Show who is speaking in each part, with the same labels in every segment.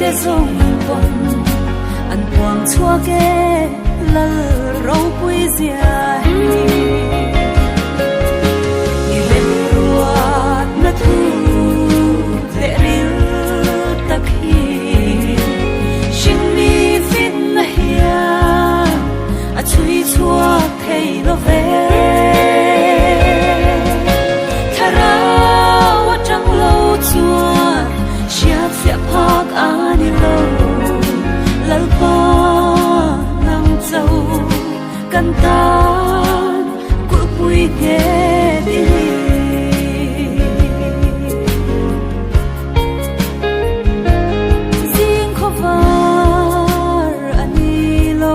Speaker 1: te zawng pawn an puang chhuak e lal ropui zia hi. I remruatna thu leh ril tak hi hringmi finna hian a chhui chhuak thei lo ve. Thlarau atang lo chuan hriatfiah phak a ni lo. Lalpa nang cho kan tan kulhpui nghet i ni. Zing khawvar a ni lo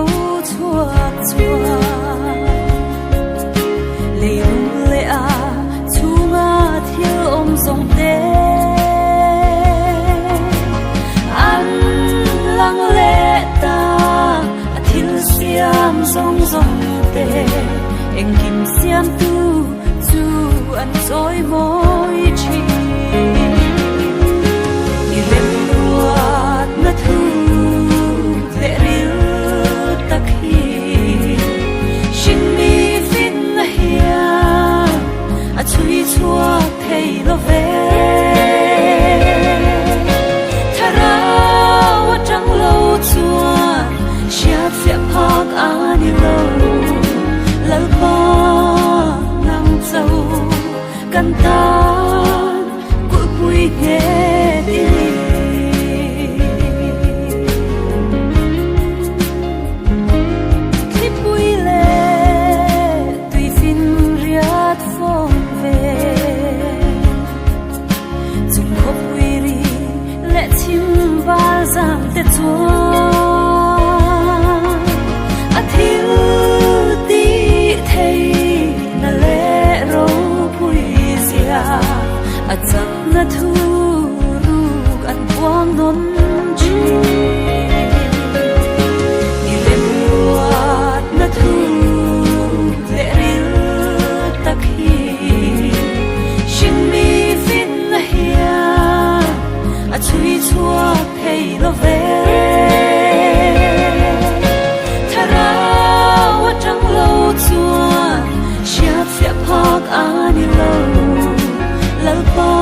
Speaker 1: chhuak chuan leilung leh a chhunga thil awm zawng te an lang leh ta a thil siam zawng zawng te engkim siamtu chu an chawi mawi thin. I remruatna thu leh ril tak hi hringmi finna hian a chhui chhuak thei lo ve. Thlarau atang lo chuan hriatfiah phak a ni lo. Lalpa nang cho kan tan kulhpui nghet i ni. Thlipui leh tuifin riat fawm ve. Chung khawpui ri leh chhim val zam te chuan a thil tih thei na leh ropui zia a chakna thu ruk an puang nawn thin. I remruatna thu leh ril tak hi hringmi finna hian a chhui chhuak thei lo ve. Thlarau atang lo chuan hriatfiah phak a ni lo. Lalpa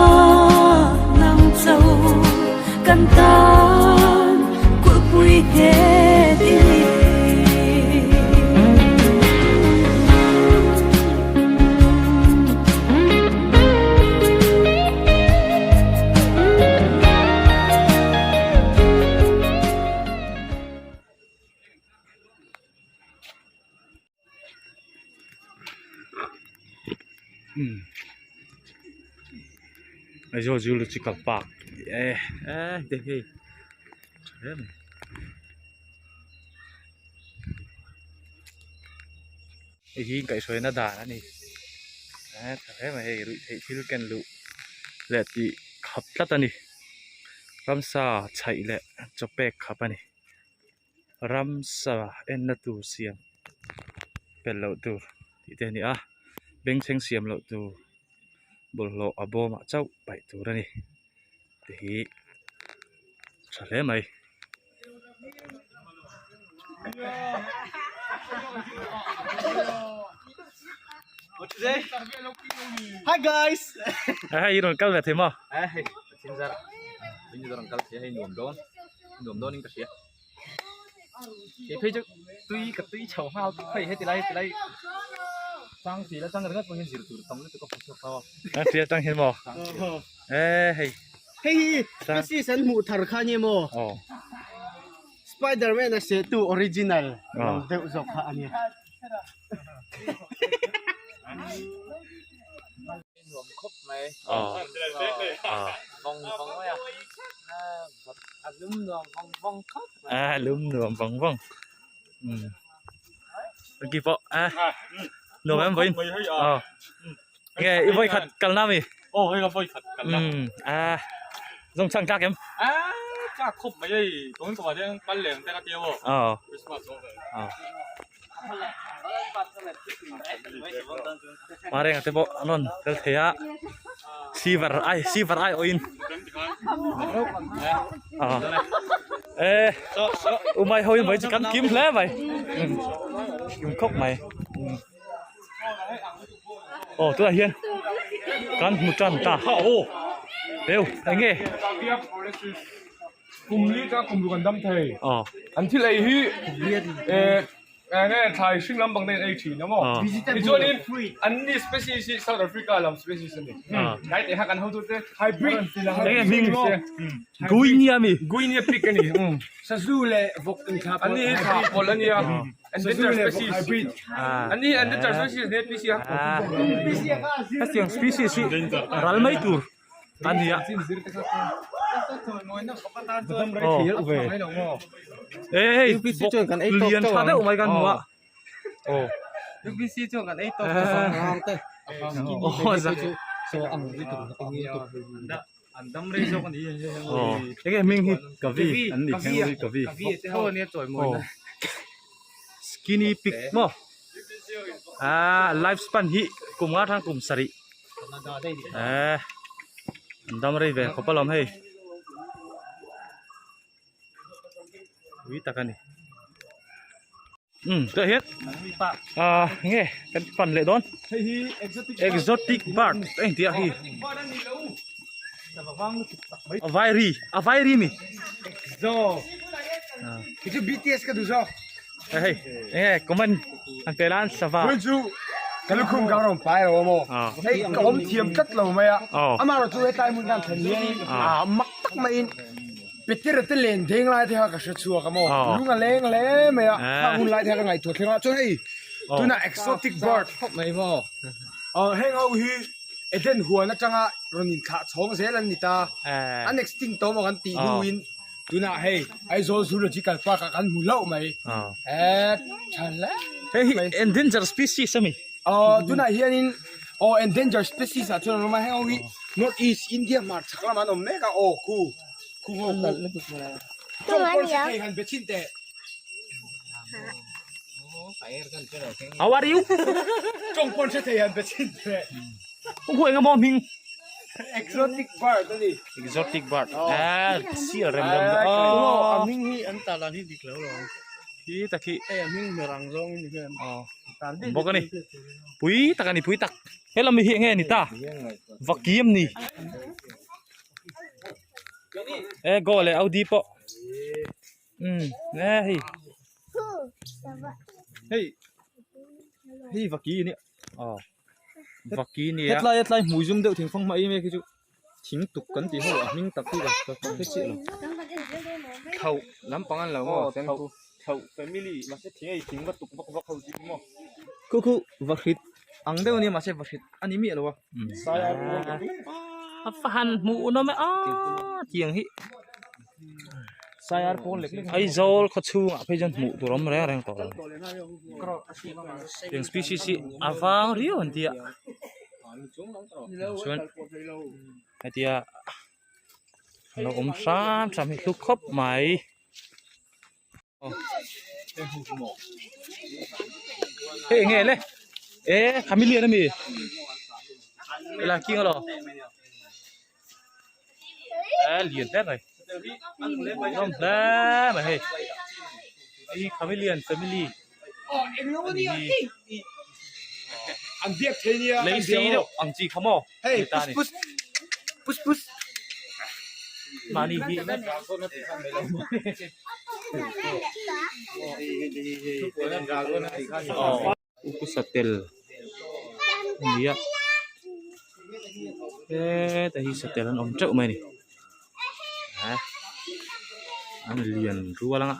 Speaker 1: nang cho kan tan kulhpui nghet i ni.
Speaker 2: Aizawl Zoological Park eh eh te hei tha hle mai. Hei hi kaihhruaina dan a ni eh tha hle mai hei ruih theih thil ken luh leh tih khap tlat a ni ramsa chhaih leh chaw pek khap a ni ramsa enna tur siam pelh loh tur tih te a ni a bengchheng siam loh tur bawlhhlawh a bawmah chauh paih tur a ni ti hi tha hle mai.
Speaker 3: Hi guys.
Speaker 2: Hei i rawn kal ve thei maw?
Speaker 4: Eh hei pathian zar min rawn kal thei a hei nuam dawn nuam dawn in ka hria kei phei chu tui ka tui chho nghal tawp hei heti lai heti lai chang fil atang ringawt pawh hian zir tur tam lutuk a hmu chhuak tho a
Speaker 2: A fil atang hian maw? Eh hei
Speaker 3: Hei hi species an hmuh thar kha nia maw?
Speaker 2: Aw.
Speaker 3: Spiderman a sehtu original lo deuh zawk kha a nia.
Speaker 4: Nuam khawp mai.
Speaker 2: Aw.
Speaker 4: Vawng vawng mai a. A lum nuam vawng vawng khawp mai.
Speaker 2: A lum nuam vawng vawng. Um. Ki pawh a. Nuam em vawiin. Aw. Nge i vawi khat kalna mi?
Speaker 5: Aw hei ka vawi khat kalna.
Speaker 2: Um a. Zawng chang tlak em?
Speaker 5: A tlak khawp mai hei tun tumah hian kal leh ang te ka tia maw.
Speaker 2: Aw.
Speaker 5: Christmas zawng ve.
Speaker 2: Aw. Marenga te pawh an rawn kal thei a. Sivar ai sivar ai awhin. Ê u mai hôi mấy chỉ cắn kim hle mai kim khóc mai ồ tôi là hiên kan hmu tan ta eu eng nge
Speaker 6: kum li ka kum kan dam thei an thil ei hi Enge thlai hring lam bang te in ei thin a maw? Tichuanin an ni species hi South Africa lam species a ni. Tlai teh kha kan hotu te hybrid
Speaker 2: Enge hming Guinea a mi?
Speaker 6: Guinea pig a ni.
Speaker 3: Sazu leh vawk in thla
Speaker 6: An ni hi thla pawlh a nia. Endangered species. An ni hi endangered species a ni a PC a.
Speaker 2: Hetiang species hi ral mai tur a ni a e hei bawk lian tha deuh mai kan hmu a aw aw enge hming hi kavi an ni kavi aw skinny pig maw ah life span hi kum nga tang kum sarih eh an dam rei ve khawp alawm hei ui tak a ni um tah hian ah nge kan pan leh dawn exotic bird a inti a hi a vairi a vairi mi
Speaker 3: BTS ka duh zawk
Speaker 2: Hei, enge comment an pe lan sava.
Speaker 3: Vui chu ka lukhum ka rawn pai lo maw. Hei ka awm thiam tlat lo mai a. Amah erawh chu hetlai hmun khan thlen hianin a mak tak maiin Petera te len deng lai te kha ka hre chhuak a maw. Lung a leng hle mai a. Khang hun lai te kha ka ngaihtuah thleng a. Chuan hei tunah exotic bird khawp mai maw. Heng ho hi Eden huan atanga rawn inthlah chhawng zel an ni ta. An extinct tawh maw kan tih hnuin Tunah hei Aizawl Zoological Park ah kan hmu hlauh mai. Eh tha hle.
Speaker 2: Hei hi endangered species a mi?
Speaker 3: Aw tunah hianin aw endangered species ah chuan an awm a, heng ho hi North East India hmar chhak lamah an awm mek a, aw khu khu ho khu. Chawng pawn hre thei han be chhin teh.
Speaker 2: How are you?
Speaker 3: Chawng pawn hre thei han be chhin teh.
Speaker 2: Khu khu engemaw hming?
Speaker 3: Exotic bird a ni.
Speaker 2: Exotic bird. Eh, sial rem rem da.
Speaker 3: Oh, a hming hi an ta dan hi dik lo lo.
Speaker 2: Hi tak hi.
Speaker 3: Hei a hming hmer ang zawng in ni hian.
Speaker 2: Oh. Bawk a ni. Pui tak a ni, pui tak. He lam hi enge ni ta? Vakim ni. Eh, go le Audi pawh. Um, eh hei.
Speaker 4: Hei. Hei vaki ni.
Speaker 2: Oh. Vaki nia.
Speaker 4: Hetlai hetlai hmui zum deuh thingfang hma em khi chu thing tuk kan tih ho a hming tak hi ka hre chiah lo. Thau lampang an lo maw thau thau family mahse thing hei thing va tuk vak vak ho chi hi maw. Khu khu va hrit ang deuh ania mahse va hrit a ni miah lo a.
Speaker 2: A va han hmuh nawm e a tiang hi. Aizawl khaw chhungah phei chuan hmuh tur a awm reng reng tawh lo tiang species hi a vang riau an tia chuan hetia a lo awm hram hram hi hlu khawp mai hei eng nge le eh chameleon a mi helai king alaw. A lian hle mai nawm hle mai hei hei chameleon family
Speaker 3: an biak thei nia
Speaker 2: lei sei deuh ang chi kha maw
Speaker 3: hei pus pus pus
Speaker 2: mahni hi Upu satel a ni a heta hi satel an awm teuh mai a ni ah an lian rual anga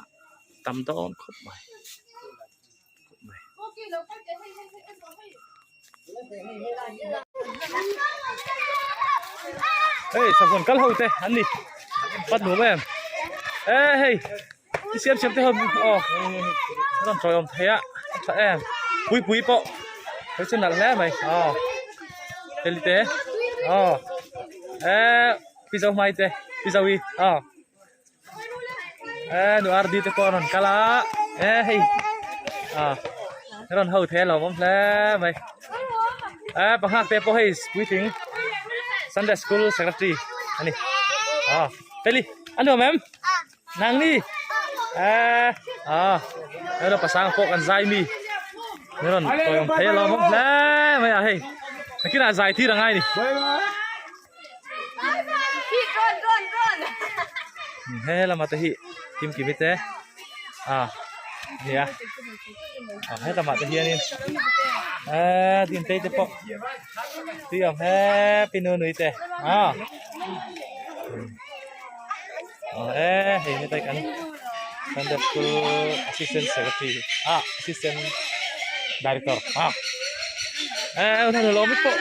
Speaker 2: tam dawn khawp mai hei sahuan kal ho te an ni pat nuam em e hei i siam siam te ho aw rawn tawi awm thei a tha em pui pui pawh hei chu nalh hle mai aw heli te aw e pi zo hmai te pi zo i aw e nu RD te pawh a rawn kal a e hei a rawn ho thei a lawm awm hle mai e pakhat te pawh hei puitling Sunday school secretary a ni. À, Feli, a nuam em? Nang ni. À, à. Đây là pasang pawh kan zai mi. Ni rawn tawi awm thei a lawm awm hle mai a hei. Nakinah zai tir a ngai ni. He lama te hi kim kimi te a nia a he lamah te hianin eee din tei te pawh tui awm happy nu nui te a eee hei hetlai kan Sunday school assistant secretary ah assistant director ah eh u thana lawm pawh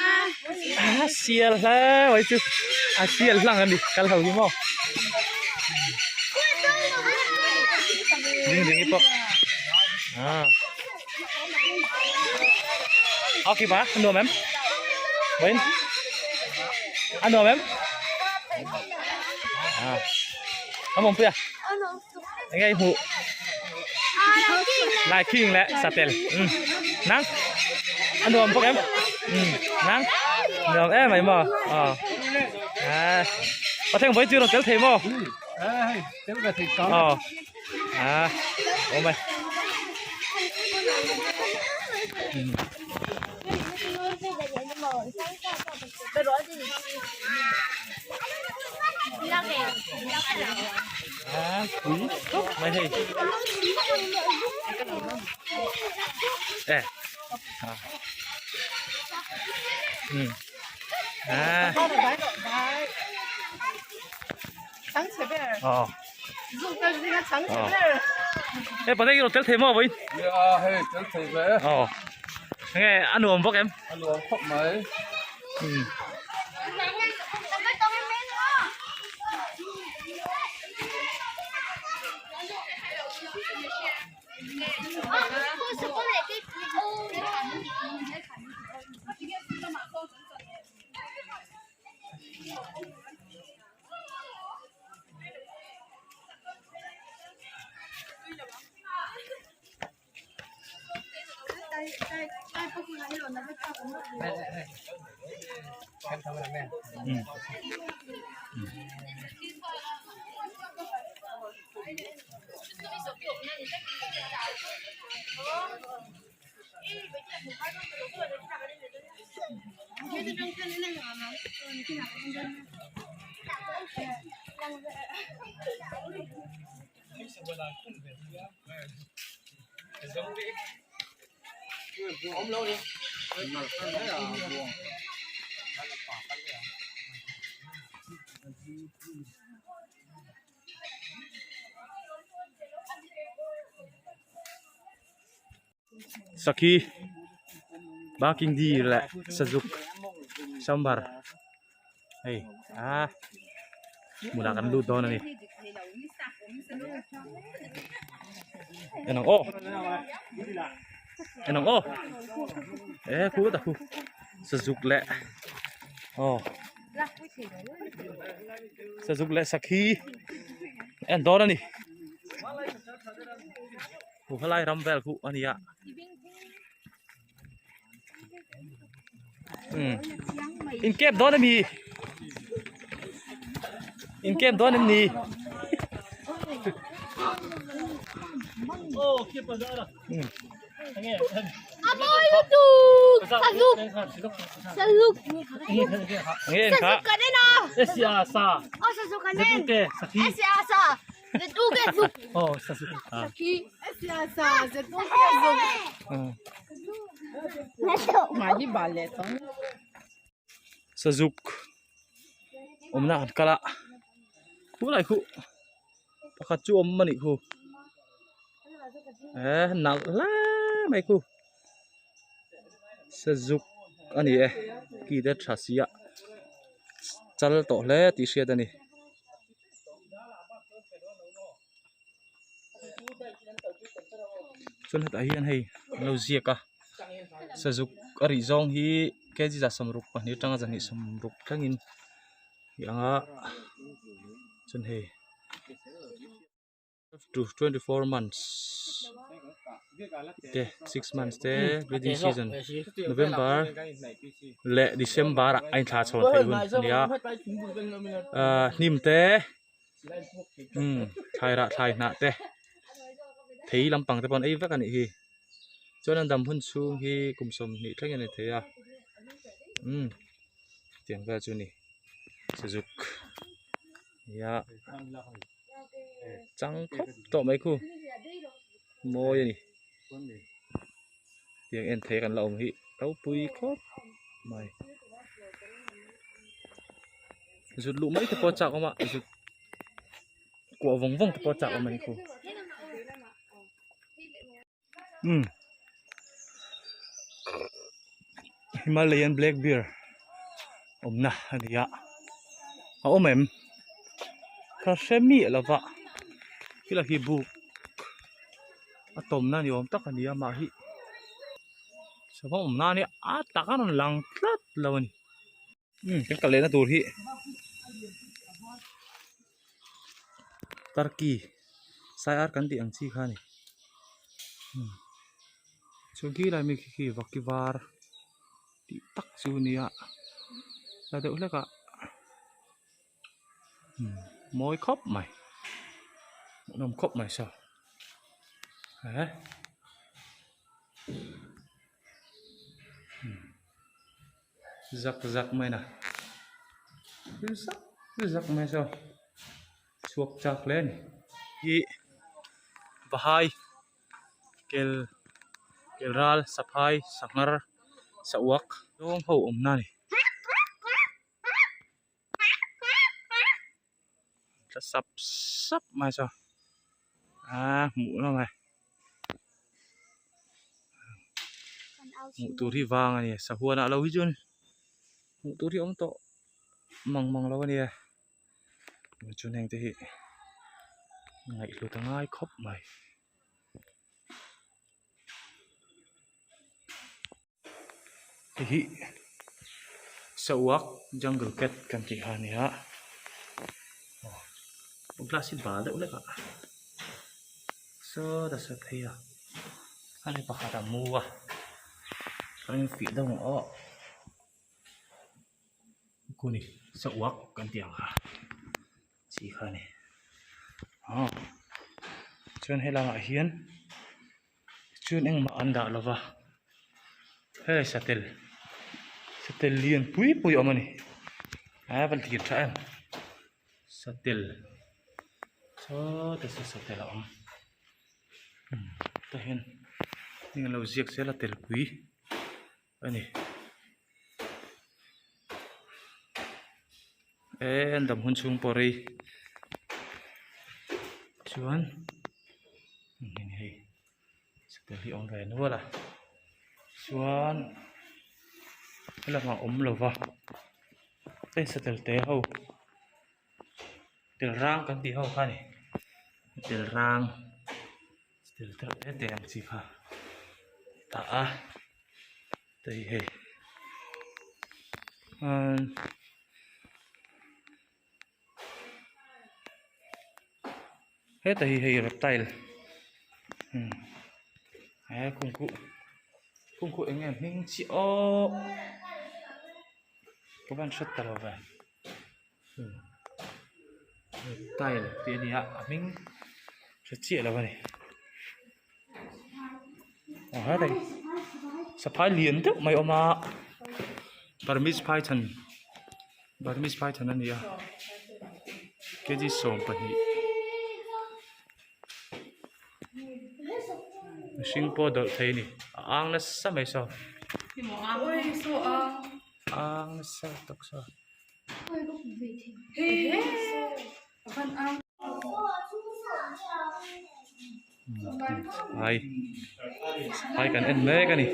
Speaker 2: a sial hle mai chu a sial hlang ani kal ho hi maw ding ding hi pawh ah ok ba a nuam em vawiin a nuam em ah a mawmpuia Enge i hmuh? Lai king leh satel. Um. Nang? A nuam bawk em? Um. Nang? Nuam em mai maw? Aw. Ah. Pathian vawi chu rawn tel thei maw? Aw. Ah. Awm e. Um. Quý mai hei ê à. Ừ. À. Ờ. Ờ. Ê, bà đây tel thei maw vawiin?
Speaker 6: Nia hei tel thei ve.
Speaker 2: Ờ. Nge a nuam bawk em?
Speaker 6: A nuam khawp mai.
Speaker 2: Ừ. Sakhi barking deer leh sazuk sambar hei ah hmunah kan lut dawn a ni en ang aw en ang aw e khu ta khu sazuk leh aw sazuk leh sakhi en dawn a ni. Khu helai ram vel khu a nia umm in kep dawn a mi in kep dawn em ni nge en kha Sazuk awmna an kal a khulai khu pakhat chu awm a nih khu eh nalh hle mai khu sazuk a ni e ki te tha si a chal tawh hle tih hriat a ni. Chuan hetah hian hei an lo ziak a sazuk a rih zawng hi kg 62 atanga 160 thlengin a ang a chuan hei. To 24 months te 6 months te breeding season November leh December ah a inthla chhawn theih hun a ni a ahh hnim te umm thlai rah thlai hnah te thei lampang te pawh an ei vek a nih hi chuan an dam hun chhung hi kum 20 thleng a ni thei a umm tiang vel chu a ni sazuk nia. Chang khawp tawh mai khu mawi a ni tiang en thei kan la awm hi ropui khawp mai zut luh mai te pawh a chak awm a zut kuah vawng vawng te pawh a chak awm a ni khu umm Himalayan black bear awmna a ni a a awm em ka hre miah lo va khilai hi buk a tawmna ni awm tak a ni a mah hi sava awmna a nia a tak a rawn lang tlat lo a ni. Umm kan kal lehna tur hi turkey sai ar kan tih ang chi kha a ni umm chuan khi lai mi khi khi vaki var tih tak chu a nia la deuh hlek ah umm mawi khawp mai hmuhnawm khawp mai saw eh. Zak zak mai na thil zak zak mai saw chhuak chak hle a ni. Hi Vahai kel kel ral saphai sanghar sauak zawng ho awmna a ni. Tla sap sap mai saw aa hmuh nawm e hmuh tur hi vang a ni sahuan ah lo hi chuan hmuh tur hi a awm tawh mang mang lo a nia chuan heng te hi ngaihhlut a ngai khawp mai. Hei hi Sarawak jungle cat kan tih kha a ni a aw glass hi bal deuh hlek a sawt a sa phei a a ni pakhat a mu a a infiah deuh ang aw kuni Sarawak kan tih ang kha chi kha a ni aw chuan helangah hian. Chuan engmah an dah lova hei satel satel lian pui pui a awm a ni a va lian tha em satel sawtah saw satel a awm tah hian heng an lo ziak zel a telpui a ni eh an dam hun chhung pawh rei chuan hei satel hi a awm ve nual a chuan helamah awm lo va hei satel te ho tel rang kan tih ho kha a ni tel rang. Tel deuh te te ang chi kha tah a tei hei umm heta hi hei reptile umm he khungkhuh khungkhuh eng nge hming chiah aww ka van hre ta lo ve. Tile tih a ni a a hming hre chiah lo a ni aw helai saphai lian deuh mai a awm a Burmese python Burmese python a ni a kg 12 mihring pawh dawlh thei a ni a ang nasa mai saw ang nasa tawk saw. Hai hai kan en mek a ni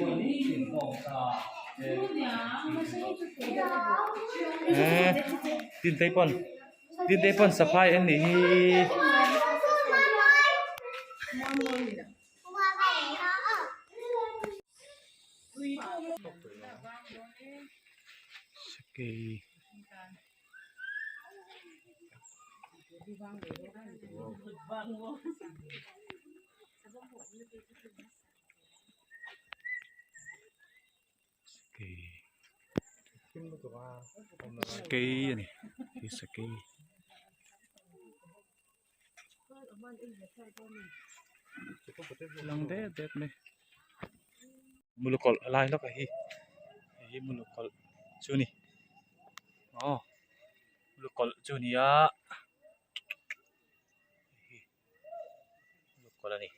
Speaker 2: eh dintei pawn dintei pawn saphai en nih hi. Sakei. Sakei sakei a ni hi sakei lang det det mai mulukawlh a lai lawk a hi hei hi mulukawlh chu a ni aw mulukawlh chu a ni a hei hi mulukawlh a ni.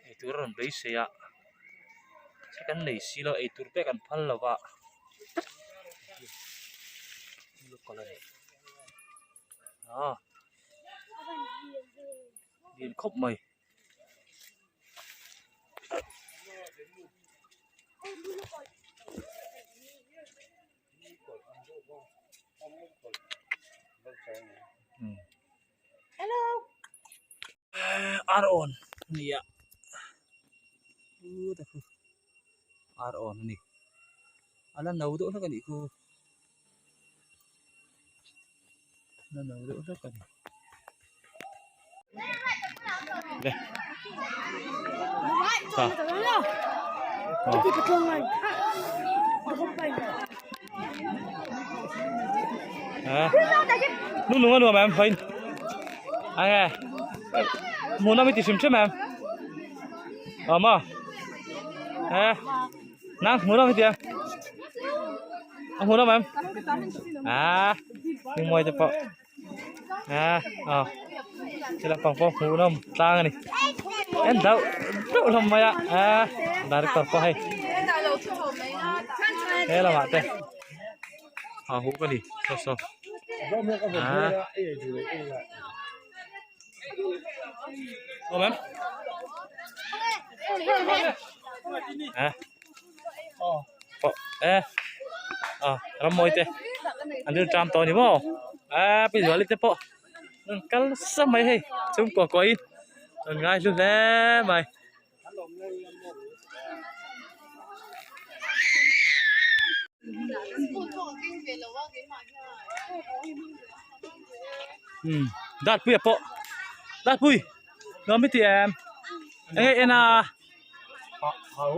Speaker 2: Eitur a rawn beisei a thil kan nei si lo eitur pek an phal lo va ah lian khawp mai. Ar awn a ni a chu ar awn a ni a la no deuh hlek a nih chu a la no deuh hlek a ni. Nu nung a nuam em hain ai nge hmuh nawm i ti hrim hrim em awm a e nang hmuh nawm i ti em a hmuh nawm em a hmingmawi te pawh. A aw ti lampang pawh hmuh nawm tlang a ni en deuh deuh hlawm mai a a director pawh hei he lamah te a huk a ni saw saw a awm em a pawh e aw rammawi te an rilṭam tawh a ni maw aaa pi zuali te pawh rawn kal nasa mai hei chhungkua kuahin rawn ngai hlu hle mai. Umm Datpuia pawh Datpui nuam i ti em enge en a.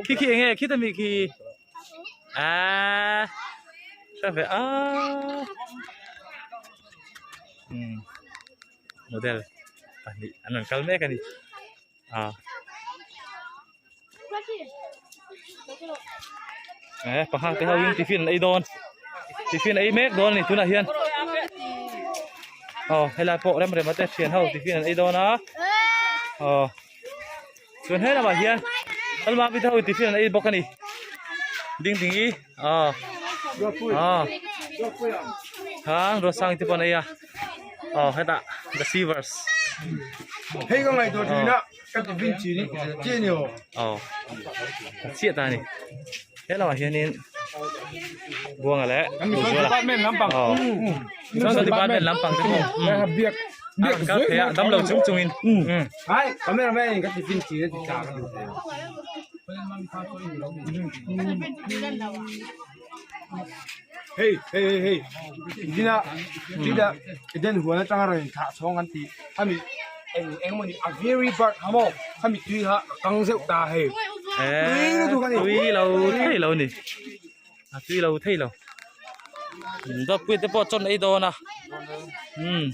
Speaker 2: Khi khi enge khi ta mi khi à sao phải á model pahnih an rawn kal mek a ni à eh pakhat te ho in tiffin an ei dawn tiffin ei mek dawn a ni tunah hian aw helai pawh rem rem a te thian ho tiffin an ei dawn a aw. Chuan he lamah hian Salma te ho tiffin an ei bawk a ni ding ding i aw aw khan Ruatsang te pawh an ei a aw hetah the seavers
Speaker 3: Hei ka ngaihtuah thin a ka tiffin chin hi chi a ni aw.
Speaker 2: Aw a chiah ta a ni he lamah hianin Buanga leh Duhzuala aw Mizo department lampang te pawh
Speaker 3: biak
Speaker 2: biak kal thei a damlo chung chungin
Speaker 3: ai cameraman ka tiffin chi a ti tla ka duh thei hei hei hei hei dina dina eden huan atanga rawn thlah chhawng kan ti hami eng engmawni a very bird ha maw hami tui kha ka kang zeuh ta hei tui lutuk a ni
Speaker 2: tui lo thei lo ni a tui lo thei lo dawtpui te pawh chawn ei dawn a umm.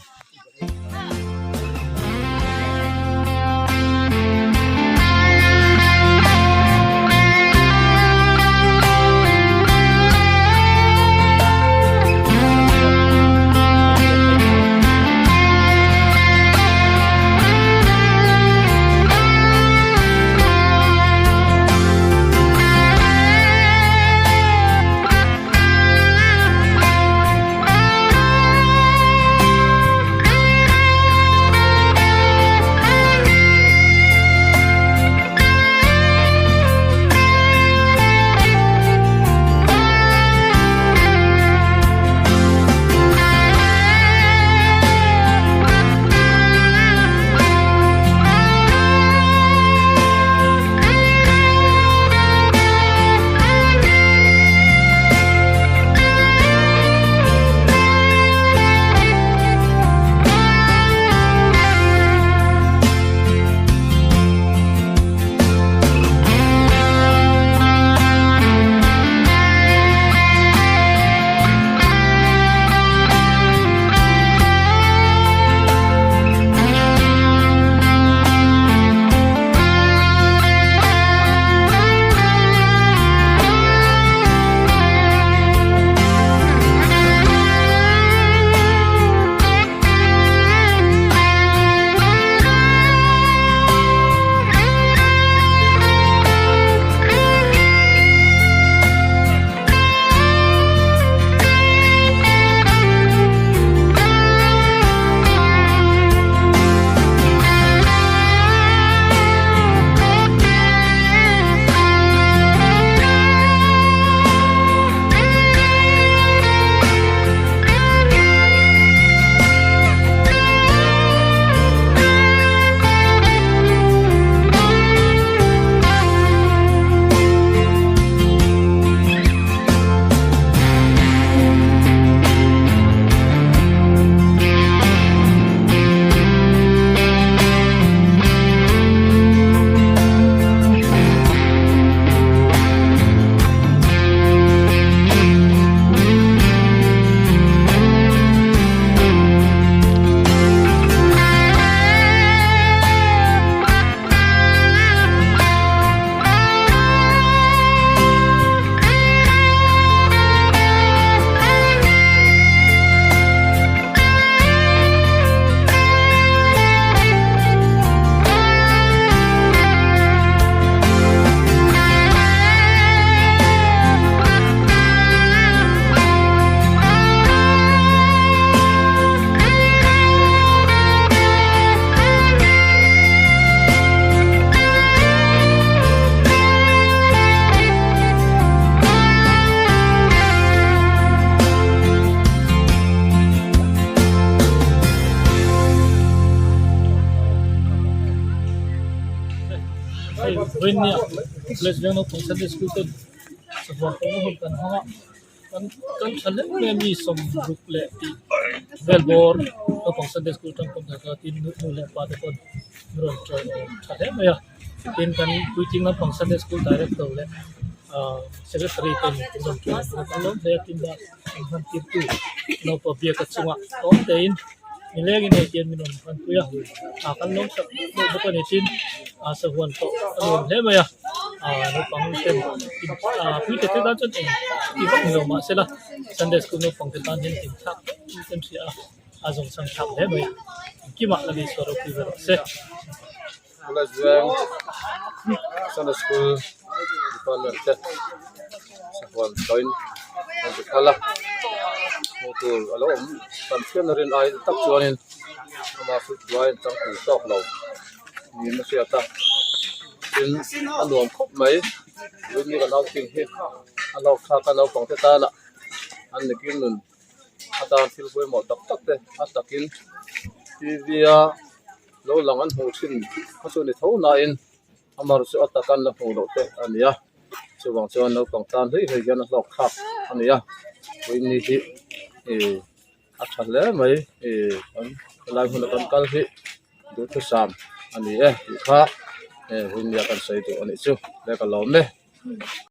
Speaker 5: Vawinia College veng naupang Sunday School ten sahuan pawhna hun kan hmang a, kan kan tha hle mai a mi 60 leh tih vel bawr naupang Sunday School atang pawn kan kal a tin nu leh pa te pawn an rawn chawiawm tha hle mai a tin kan puitling lampang Sunday School Director leh ahh Secretary ten an rawn chawiawm a kan lawm hle a tin bak an hman tir tu naupang biaka chungah awm tein nilengin hei hian min rawn hmanpui a ah kan lawm tak deuh bawk a ni tin ah sahuan pawh a nuam hle mai a ah naupang ten ah pui te te tan chuan eng ti vak ni lo mahsela Sunday school naupang te tan hian hlim thlak hle kan hria a a zawng chang thlak hle mai engkimah la ni sual ropui ber rawh se.
Speaker 7: College veng Sunday school department te sahuan tawhin an zuk kal a hmuh tur a lo awm tam phian a rin ai tak chuanin ama football a changtlung tawk lo niin a hriat a tin a nuam khawp mai tun hi ka nauting hi a hlawk thlak a naupang te tana an nikin nun atan thil pawimawh tak tak te a takin T V a lo lang an hmuh thin kha chu ni tho nain amar chu a tak an la hmuh loh te a ni a chuvang chuan naupang tan hlei hlei hian a hlawk thlak a ni a puini hi ih a tha hle mai ih kan helai hmuna kan kal hi duhthusam a ni e tih kha he puinia kan sawi duh a nih chu le ka lawm e.